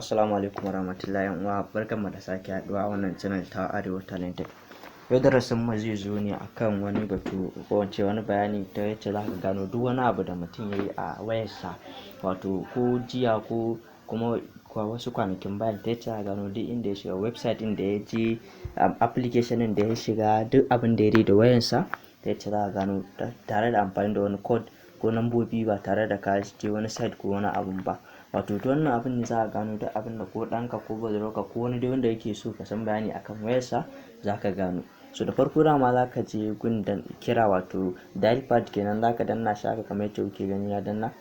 Assalamu alaikum warahmatullahi, yan uwa, barkanmu da sake haɗuwa a wannan channel ta Arewa Talented. Yau darasin mu zai zo ne akan wani batu, ko in ce wani bayani, ta yacce za ka gano duk wani abu da mutum ya yi a wayarsa, wato ko jiya ko kuma wasu kwanakin bayan, ta yacce za ka gano duk inda ya shiga, website ɗin da ya je, application ɗin da ya shiga, duk abin da ya yi da wayarsa, ta yacce za ka gano tare da amfani da wani code ko lambobi, ba tare da ka je wani site ko wani abun ba. Wato ta wannan abun ne za ka gano duk abin da ko ɗanka ko budurwarka ko wani dai wanda yake so ka san bayani akan wayarsa, za ka gano. So da farko dama za ka je gun da kira, wato dial pad kenan, za ka danna shi haka kamar yadda kuke gani ya danna.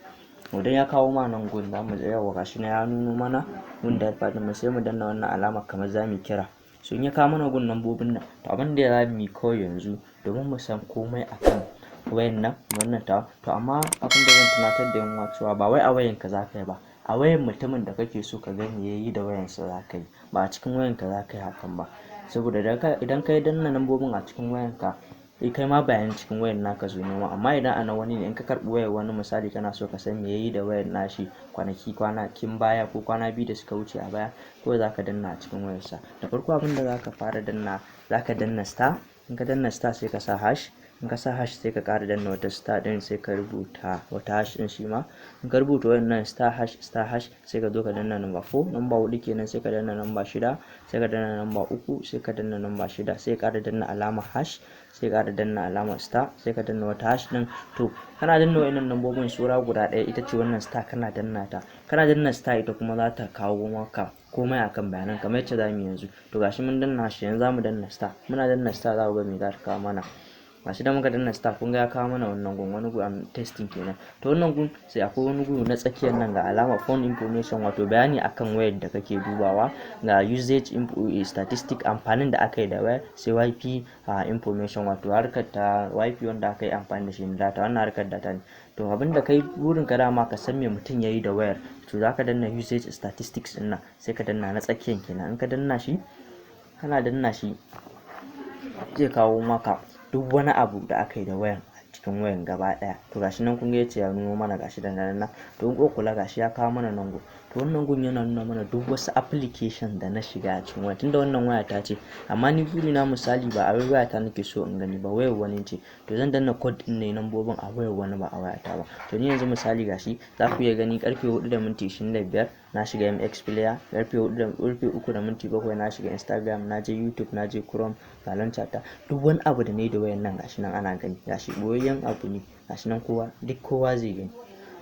Idan ya kawo ma nan gun, za mu yawwa, gashi nan ya nuno mana gun dial pad ɗin, sai mu danna wannan alama kamar za mu kira. So in ya kawo mana gun lambobin nan, to abin da za mu yi kawai yanzu domin mu san komai akan wayan nan, wannan tawa. To amma abin da zan tunatar da yan uwa cewa ba wai a wayanka za ka yi ba, a wayan mutumin da kake so ka ga me yayi da wayansa za ka yi, ba a cikin wayanka za ka yi hakan ba. Saboda idan ka danna lambobin a cikin wayanka, kai ma bayanan cikin wayan naka zo nema. Amma idan a na wani ne, in ka karɓi wayar wani, misali kana so ka san me yayi da wayar nashi kwanakin baya ko kwana 2 da suka wuce a baya, kawai za ka danna a cikin wayarsa. Da farko abin da za ka fara danna, za ka danna star. In ka danna star, sai ka sa hash. In ka sa hash, sai ka ƙara danna wata star ɗin, sai ka rubuta wata hash ɗin shi ma. In ka rubuta wannan star hash star hash, sai ka zo ka danna number 4, number 4 kenan, sai ka danna number 6, sai ka danna number 3, sai ka danna number 6, sai ka ƙara danna alama hash, sai ka ƙara danna alamar star, sai ka danna wata hash ɗin. To kana danna wa'innan lambobin, saura guda ɗaya, ita ce wannan star. Kana danna ta, kana danna star, ita kuma za ta kawo maka komai akan bayanan kamar yacce za mu yi yanzu. To gashi mun danna shi, yanzu za mu danna star. Muna danna star, za ku ga me za ta kawo mana. Gashi da muka danna star, kun ga ya kawo mana wannan gun, wani gun testing kenan. To wannan gun, sai akwai wani gu na tsakiyar nan, ga alama phone information, wato bayani akan wayar da kake dubawa, ga usage statistic, amfanin da aka yi da wayar, sai WiFi information, wato harkar ta WiFi wanda aka yi amfani da shi na data, wannan harkar data ne. To abin da kai burin ka dama ka san me mutum ya yi da wayar, to zaka danna usage statistics din nan, sai ka danna na tsakiyan kenan. In ka danna shi, kana danna shi, zai kawo maka duk wani abu da aka yi da wayan a cikin wayan gaba daya. To gashi nan, kun ga yace ya nuno mana, gashi da nan. To in ko kula, gashi ya kawo mana nan gun. To wannan gun yana nuna mana duk wasu application da na shiga a cikin waya, tunda wannan waya ta ce. Amma ni buri na, misali, ba a waya ta nake so in gani ba, wayar wani ce. To zan danna code din ne, lambobin a wayar wani, ba a wayata ba. To ni yanzu misali, gashi za ku iya gani, karfe 4:25 na shiga MX Player, karfe 4 da karfe 3:07 na shiga Instagram, na je YouTube, na je Chrome, ga launcher ta. Duk wani abu da nayi da wayan nan, gashi nan ana gani, gashi boyayyen abu ne, gashi nan kowa, duk kowa zai gani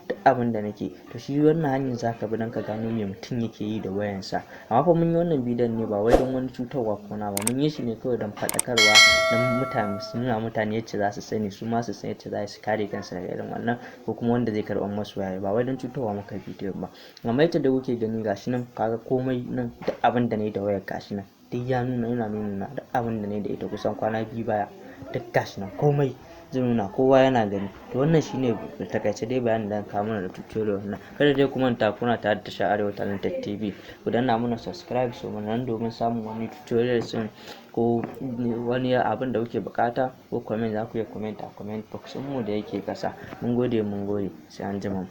duk abin da nake. To shi wannan hanyar zaka bi don ka gano me mutum yake yi da wayansa. Amma fa mun yi wannan bidiyon ne ba wai don wani cutarwa ko na ba, mun yi shi ne kawai don faɗakarwa, don mutane su nuna mutane yacce za su sani, su ma su san yacce za su kare kansu daga irin wannan, ko kuma wanda zai karɓar masu waya. Ba wai don cutarwa muka bidiyon ba. Amma yacce da kuke gani, gashi nan, kaga komai nan, duk abin da nayi da wayar gashi nan duk ya nuna, yana nuna duk abin da nayi da ita kusan kwana 2 baya, duk gashi nan, komai zai nuna, kowa yana gani. To wannan shine takaice dai bayanin da kawo mana da tutorial wannan. Kada dai ku manta, kuna tare da tashar Arewa Talented TV. Ku danna mana subscribe so nan domin samun wani tutorial din, ko wani abin da kuke bukata, ko comment, za ku iya comment a comment box mu da yake kasa. Mun gode, mun gode, sai an jima.